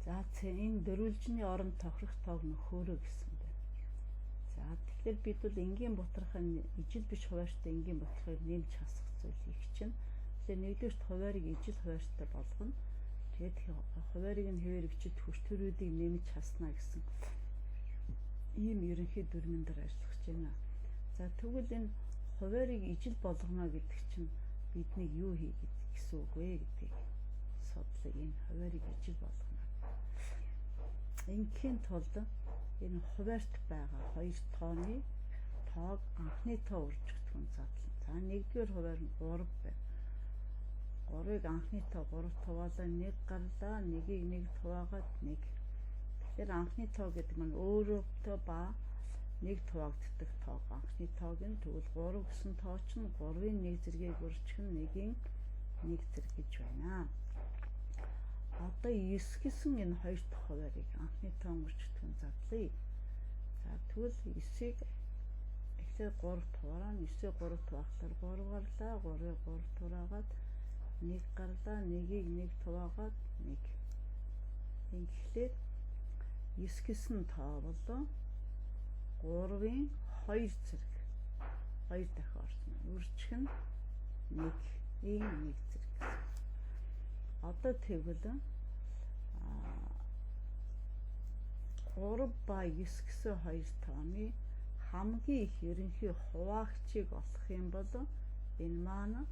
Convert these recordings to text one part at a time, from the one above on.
За энэ дөрвөлжний оронд тохирох тоог нөхөөрэй гэсэн байна. За тэгэхээр бид бол энгийн бутархын ижил биш хуваарьтай энгийн бутархыг нэмж хасах зүйл их чинь. Тэгэхээр нэгдүгээрт хуваарийг ижил хуваарьтай болгоно. Тэгээд хуваарийг нь хэвээр бичиж хүртвэрүүдийг нэмж хасна гэсэн ийм ерөнхий дүрмэн дээр ажиллах гэж байна. За тэгвэл энэ хуваарийг ижил болгоно гэдэг чинь биднийг юу хий гэсэн үг вэ гэдгийг судлаа. Энэ хуваарийг ижил болгоно. Ингээхийн тулд энэ хуваарьт байгаа хоёр тооны тоог анхны тоо үржигдэхүүн задлана. За нэгдүгээр хуваар нь 3 байна. 3-ыг анхны тоо 3 хуваалаа 1 гарлаа, 1-ийг 1 хуваагаад 1. Тэгэхээр анхны тоо гэдэг нь өөрөөтэй ба 1 хуваагддаг тоог анхны тоог нь тэгвэл 3 гэсэн тоо чинь 3-ын 1 зэргийг үржих нь 1-ийн 1 зэрэг гэж байна. Одоо 9 гэсэн энэ хоёр дахь хуваарийг анхны тоон үржигдэхүүн задлая. За тэгвэл 9-ийг эхлээд 3 хуваараа 9-ийг 3 хуваахлаар 3 гарлаа, 3-ыг 3 хураагаад 1 гарлаа, 1-ийг 1 хуваагаад 1. Ингэхлээр 9 гэсэн тоо болоо 3-ын 2 зэрэг 2 дахин орсон. Үржих нь 1-ийн 1 зэрэг гэсэн. Одоо тэгвэл 3 ба 9 гэсэн хоёр тооны хамгийн их ерөнхий хуваагчийг олох юм бол энэ маань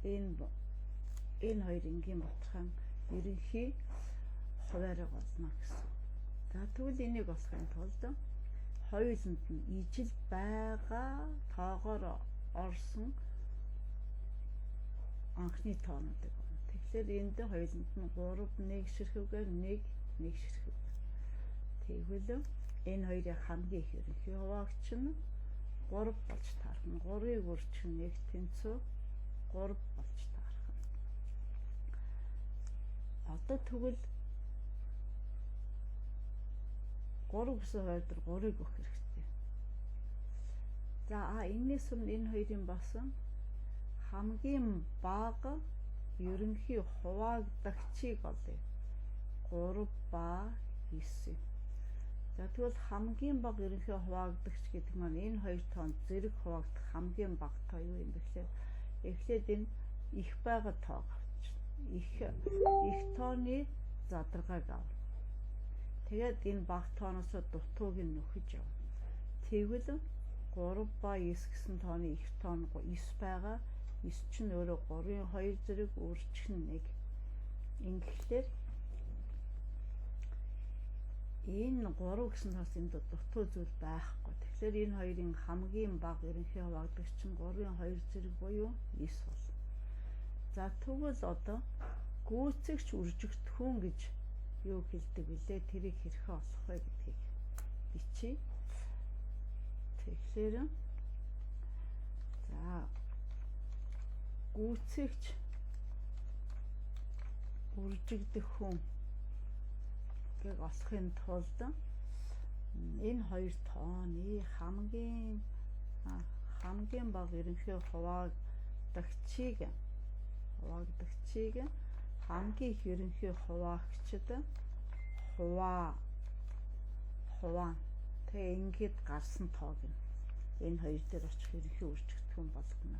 энэ хоёр энгийн бутархайн ерөнхий хуваарийг олно гэсэн. За тэгвэл энийг олохын тулд хоёуланд нь ижил байгаа тоогоор орсон анхны тоонуудыг олно. Тэгэхээр энд хоёуланд нь 3 1 ширхүүгээр 1 1 ширхүүгээр. Тэгвэл энэ хоёрын хамгийн их ерөнхий хуваагч нь 3 болж таарах нь. 3-ыг үржих нь 1 тэнцүү 3 болж таарах нь. Одоо тэгвэл 3 гэсэн хоёр дээр 3-ыг өгөх хэрэгтэй. За энэс өмнө энэ хоёрын бас хамгийн бага ерөнхий хуваагдагчийг олъё. 3 ба 9. За тэгвэл хамгийн бага ерөнхий хуваагдагч гэдэг маань энэ хоёр тоонд зэрэг хуваагдах хамгийн бага тоо юу юм бэ гэхээр эхлээд энэ их байгаа тоог авчихна. Их тооны задаргааг авна. Тэгээд энэ бага тооноос дутууг нь нөхөж явна. Тэгвэл 3 ба 9 гэсэн тооны их тоо нь 9 байгаа. 9 чинь өөрөө 3-ын 2 зэрэг үржих нь 1. Ингэхлээр энэ 3 гэсэн тоос энд дутуу зүйл байхгүй. Тэгэхээр энэ хоёрын хамгийн бага ерөнхий хуваагдагч чинь 3-ын 2 зэрэг буюу 9 болно. За тэгвэл одоо гүйцэгч үржигдэхүүн гэж юу хэлдэг вүлээ? Тэрийг хэрхэн олох вэ гэдгийг бичье. Тэгэхээр за гүйцэгч үржигдэхүүн гийг олохын тулд энэ хоёр тооны хамгийн бага ерөнхий хуваагдагчийг хамгийн их ерөнхий хуваагчид хуваана. Тэгээ ингээд гарсан тоог нь энэ хоёр дээр очих ерөнхий үржигдэхүүн болгоно.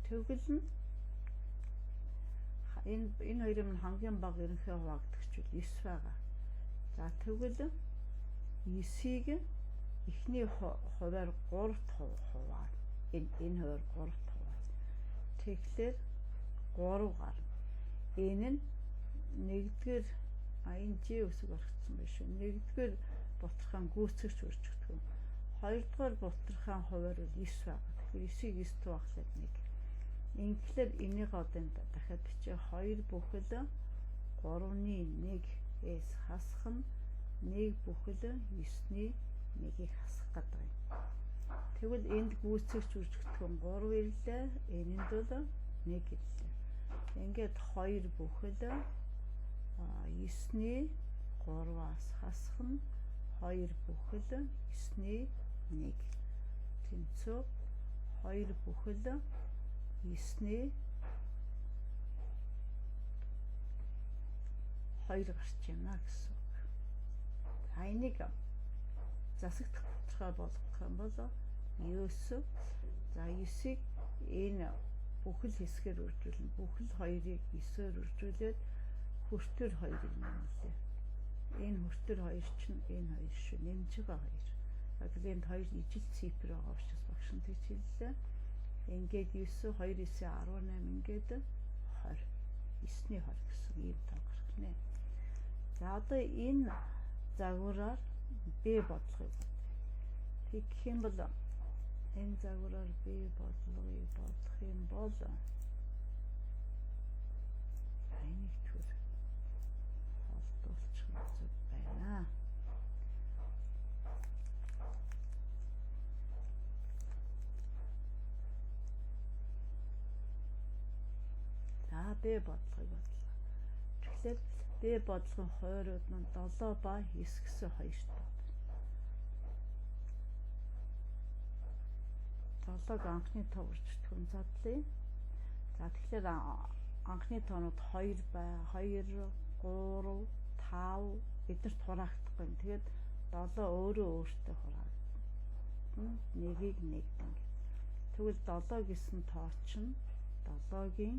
Тэгвэл нь энэ хоёрын нь хамгийн бага ерөнхий хуваагдагч бол 9 байгаа. За тэгвэл 9-ийг эхний хуваар 3 хуваана. Энэ хуваар 3 хуваана. Тэгэхээр 3 гарна. Энэ нь нэгдүгээр энэ Ж үсэг орхисон байх шүү. Нэгдүгээр бутархайн гүйцэгч үржигдэхүүн. Хоёрдугаар бутархайн хуваар бол 9 байгаа. Тэгэхээр 9-ийг 9 хуваахлаар 1. Ингэхлээр энийг одоо дахиад бичээ. 2 бүхэл 3-ны 1-ээс хасах нь 1 бүхэл 9-ний 1-ийг хасах гэдэг юм. Тэгвэл энд гүйцэгч үржигдэхүүн 3 ирлээ. Энэнд бол 1 ирлээ. Ингээд 2 бүхэл 9-ний 3-аас хасах нь 2 бүхэл 9-ний 1 тэнцүү 2 бүхэл 9-ний 2 гарч байна гэсэн үг. За энийг засагдах тодорхой болгох юм бол 9, за 9-ийг энэ бүхэл хэсгээр үржүүлнэ. Бүхэл 2-ыг 9-оор үржүүлээд хүртэр 2-ыг нэмлээ. Энэ хүртэр 2 чинь энэ 2 шүү. Нэмж байгаа 2. Тэгэхээр энд 2 ижил цифр байгаа учраас багш нь тэгж хэллээ. Ингээд 9 2 9 18 ингээд 20. 9-ний 20 гэсэн ийм тоо гарах нэ. За одоо энэ загвараар Б бодлогыг бодъё. Тэгэх юм бол энэ загвараар Б бодлогыг бодох юм бол энийг төр холдуулчих зүг байна. За Б бодлогыг бодлоо. Тэгэхээр Б бодлогын хойрууд нь 7 ба 9 гэсэн хоёрт бод. 7-г анхны тоо үржигдэхүүн задлаа. За тэгэхээр анхны тоонууд 2 бай, 2, 3, 5 биднэрт хураагдахгүй. Тэгээд 7 өөрөө өөртөө хураагдана. Нэгийг нэгдэн. Тэгвэл 7 гэсэн тоо чинь 7-гийн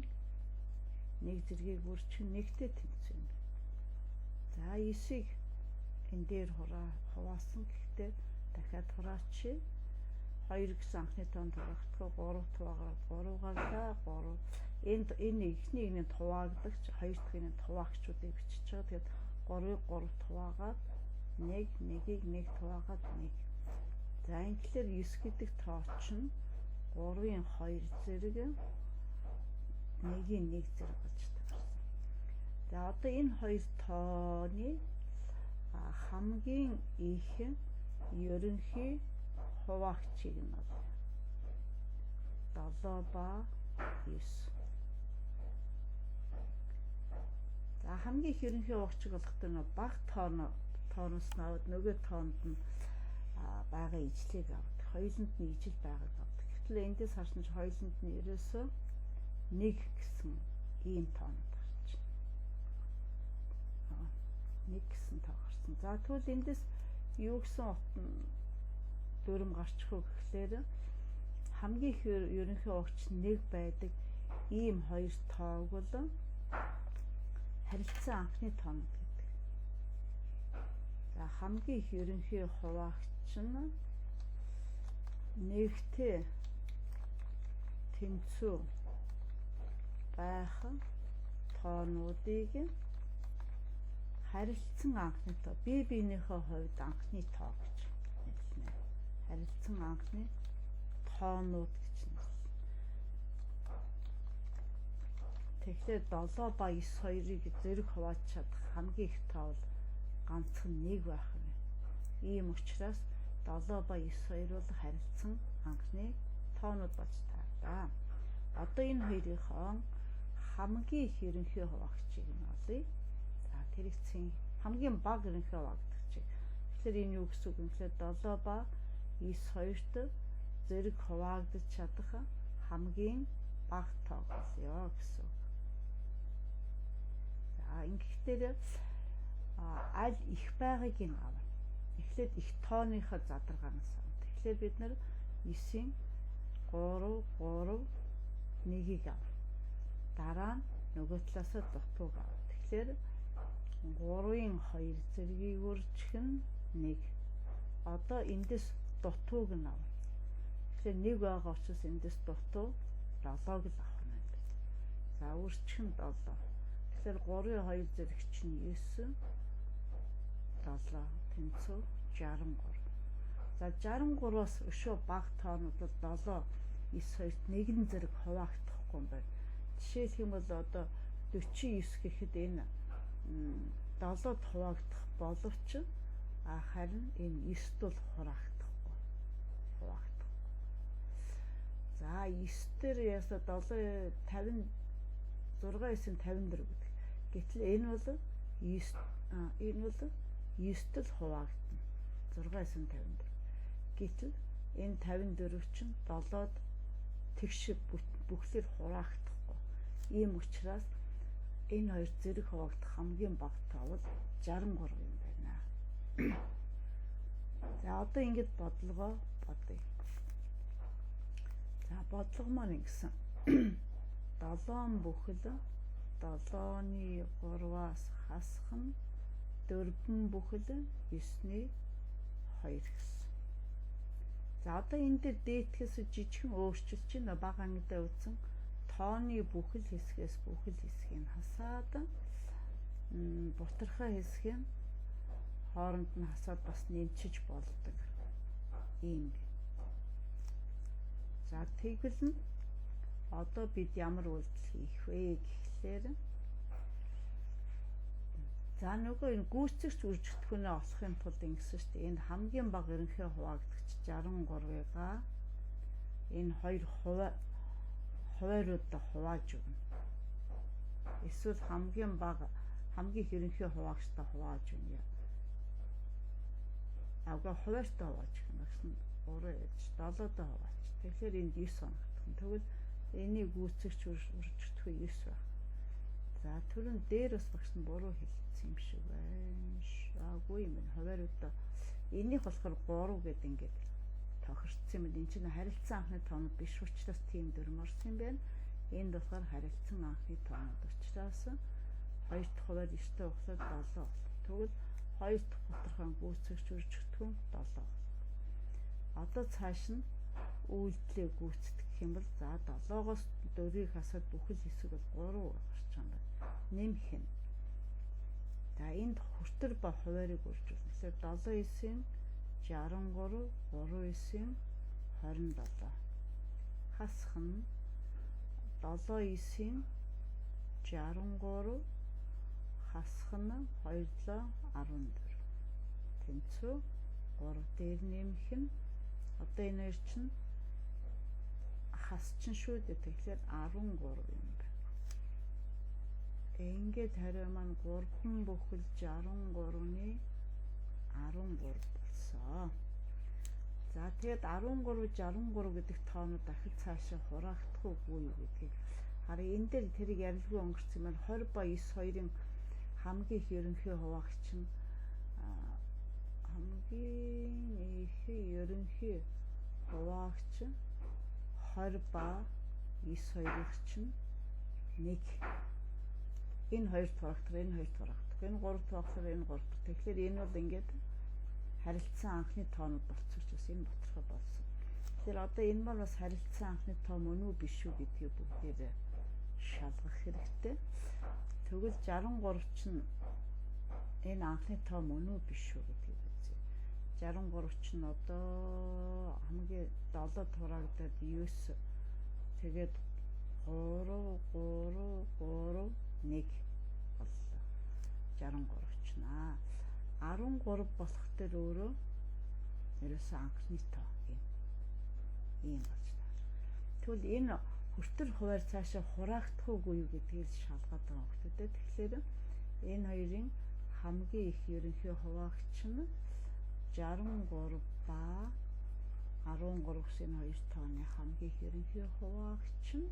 нэг зэргийг үржих нэгтэй тэнцүү юм. За 9-ийг энэ дээр хуваасан. Гэхдээ дахиад хураачи. 2 гэсэн анхны тоонд хураагдахгүй, 3 хуваагаад 3 гарлаа. 3 энд энэ эхний нэг хуваагдагч, хоёр дахь нэг хуваагчдыг бичиж байгаа. Тэгээд 3-ыг 3 хуваагаад 1, 1-ийг 1 хуваагаад 1. За ингээр 9 гэдэг тоо чинь 3-ын 2 зэрэг 1-ийн 1 зэрэг болж таарсан. За одоо энэ хоёр тооны хамгийн их ерөнхий хуваагчийг нь олъё. 7 ба 9. За хамгийн их ерөнхий хуваагчийг олохдоо нөө бага тооноос нь аваад нөгөө тоонд нь байгаа ижлийг авдаг. Хоёуланд нь ижил байгааг авдаг. Гэтэл эндээс харсан чинь хоёуланд нь ерөөсөө 1 гэсэн ийм тоонууд гарч байна. 1 гэсэн тоо гарсан. За тэгвэл эндээс юу гэсэн дүрм гарчих уу гэхлээр хамгийн их ерөнхий хуваагч 1 байдаг ийм хоёр тоог бол харилцан анхны тоонууд гэдэг. За хамгийн их ерөнхий хуваагч нь нэгтэй тэнцүү байх тоонуудыг харилцан анхны тоо, бие биенийхээ хувьд анхны тоо гэж нэрлэнэ. Харилцан анхны тоонууд гэж нэрлэнэ. Тэгэхээр 7 ба 9 хоёрыг зэрэг хувааж чадах хамгийн их тоо бол ганцхан 1 байх юм. Ийм учраас 7 ба 9 хоёр бол харилцан анхны тоонууд болж таарлаа. Одоо энэ хоёрынхоо хамгийн их ерөнхий хуваагчийг нь олъё. За тэрэгцэн хамгийн бага ерөнхий хуваагдагчийг. Тэгэхээр энэ юу гэсэн үг юм бэ? 7 ба 9 хоёрт зэрэг хуваагдаж чадах хамгийн бага тоог олъё гэсэн үг. За ингэхдээ аль их байгааг нь авна. Эхлээд их тооныхоо задаргаанаас авна. Тэгэхээр бид нар 9-ийн 3 3 1-ийг авна. Дараа нь нөгөө талаасаа дутууг авна. Тэгэхээр 3-ын 2 зэргийг үржих нь 1. Одоо эндээс дутууг нь авна. Тэгэхээр 1 байгаа учраас эндээс дутуу 7-ог л авах нь байна. За үржих нь 7. Тэгэхээр 3-ын 2 зэрэг чинь 9 7 тэнцүү 63. За 63-аас өшөө бага тоонууд бол 7 9 2-т нэгэн зэрэг хуваагдахгүй юм байна. Жишээлх юм бол одоо 49 гэхэд энэ 7-д хуваагдах боловч харин энэ 9-д бол хураагдахгүй. Хуваагдахгүй. За 9 дээр ясаа 7 56 9 54 гэдэг. Гэтэл энэ бол 9 энэ бол 9-д л хуваагдана. 6 9 54. Гэтэл энэ 54 чинь 7-д тэгш бүхлээр хураагдахгүй. Ийм учраас Энэ хоёр зэрэг хуваагдах хамгийн бага тоо бол 63 юм байна. За одоо ингэж бодлогоо бодъё. За бодлого маань ингэсэн. 7 бүхэл 7-ны 3-аас хасах нь 4 бүхэл 9-ний 2 гэсэн. За одоо энэ дээр дээдхээс жижигхэн өөрчлөлт чинь бага ангидаа үзсэн тооны бүхэл хэсгээс бүхэл хэсгийг хасаад бутархай хэсгийг хооронд нь хасаад бас нэмчиж болдог. Ийм. За тэгвэл нь одоо бид ямар үйлдэл хийх вэ гэхлээр за нөгөө энэ гүйцэгч үржигдэхүүнээ олохын тулд ингэсэн шүү дээ. Энэ хамгийн бага ерөнхий хуваагдагч 63-ыг энэ хоёр хувааруудаа хувааж өгнө. Эсвэл хамгийн бага хамгийн их ерөнхий хуваагчтай хувааж өгнө. Ага хуваартай хувааж өгнө гэсэн 3 яаж 7-той хуваач. Тэгэхээр энд 9 оногдох. Тэгвэл энийг гүйцэгч үржигдэхүүн 9 байх. За түрүүн дээр бас багш нь буруу хэлсэн юм шиг байна. Аагүй юм байна. Хувааруудаа энийх болохоор 3 гэдэг ингээд тохирцсон юм. Энэ чинь харилцан анхны тоонууд биш учраас тийм дүрм орсон юм байна. Энд болохоор харилцан анхны тоонууд учраас хоёр дахь хуваар 9-тэй болохоор 7 болно. Тэгвэл хоёр дахь бутархайн гүйцэгч үржигдэхүүн 7 болно. Одоо цааш нь үйлдэлээ гүйцэтгэх юм бол за 7-оос 4-ийг хасаад бүхэл хэсэг бол 3 гарч байгаа юм байна. Нэмэх нь. За энд хүртэр ба хуваарийг үржүүлнэ. Тэгэхээр 7 9-ийн 63 3 9-ийн 27. Хасах нь 7 9-ийн 63 хасах нь 2 7 14. Тэнцүү 3 дээр нэмэх нь одоо энэ хоёр чинь хас чинь шүү дээ. Тэгэхээр 13 юм байна. Ингээд хариу маань 3 бүхэл 63-ны 13 болсон. За тэгээд 13 63 гэдэг тоонууд дахиж цаашаа хураагдах уугүй юу гэдгийг харъя. Энэ дээр тэрийг ярилгүй өнгөрсөн юм байна. 20 ба 9 хоёрын хамгийн их ерөнхий хуваагч нь хамгийн их ерөнхий хуваагч 20 ба 9 хоёрыг чинь 1. Энэ хоёр хураагдах, энэ хоёр хураагдах, энэ гурав хураагдах, энэ гурав. Тэгэхээр энэ бол ингээд харилцан анхны тоонууд болцсон учраас энэ бутархай болсон. Тэгэхээр одоо энэ маань бас харилцан анхны тоо мөн үү биш үү гэдгийг бүгдээр шалгах хэрэгтэй. Тэгвэл 63 чинь энэ анхны тоо мөн үү биш үү гэдгийг үзье. 63 чинь одоо хамгийн 7 хураагдаад 9 тэгээд 3 3 3 1 боллоо. 63 чинь 13 болох дээр өөрөө ерөөсөө анхны тоо ийм болж таарна. Тэгвэл энэ хүртэр хуваар цаашаа хураагдах уугүй юу гэдгийг шалгаад байгаа хүмүүс. Тэгэхээр энэ хоёрын хамгийн их ерөнхий хуваагч нь 63 ба 13 гэсэн энэ хоёр тооны хамгийн их ерөнхий хуваагч нь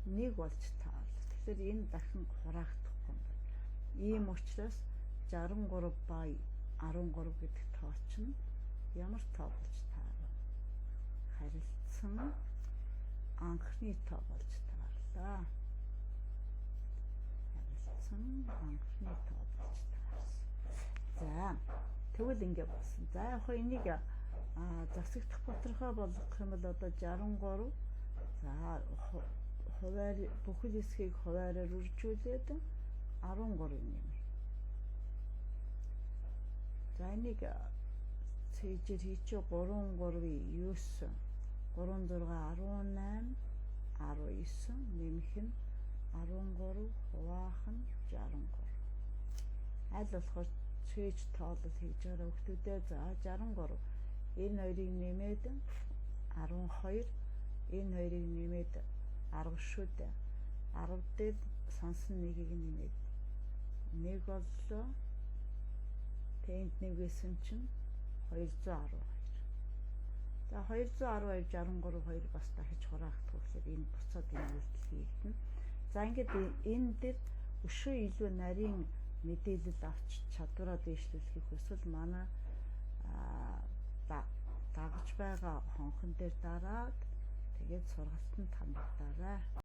1 болж таарлаа. Тэгэхээр энэ дахин хураагдахгүй юм байна. Ийм учраас 63 ба 13 гэдэг тоо чинь ямар тоо болж таарав? Харилцан анхны тоо болж таарлаа. Харилцан анхны тоо болж таарсан. За тэгвэл ингэ болсон. За яг хоо энийг засагдах бутархай болгох юм бол одоо 63 за хуваар бүхэл хэсгийг хуваараар үржүүлээд 13 нэмье. За энийг цээжээр хийчихэ 3 3 9 3 6 18 19 нэмэх нь 13 хуваах нь 63. Аль болохоор цээж тоолол хийж байгаа хүмүүдээ за 63 энэ хоёрыг нэмээд 12 энэ хоёрыг нэмээд 10 шүү дээ. 10 дээр сонсон нэгийг нэмээд 1 боллоо. Тэнд нэгэсэн чинь 212. За 212 63 2 бас дахиж хураагдах гэхлээр энэ буцаад энэ үйлдэл хийгдэнэ. За ингээд энэ дээр Өшөө илүү нарийн мэдээлэл авч чадвараа дээшлүүлэхийг хүсвэл манай дагаж байгаа хонхон дээр дараад тэгээд сургалтанд хамрагдаарай.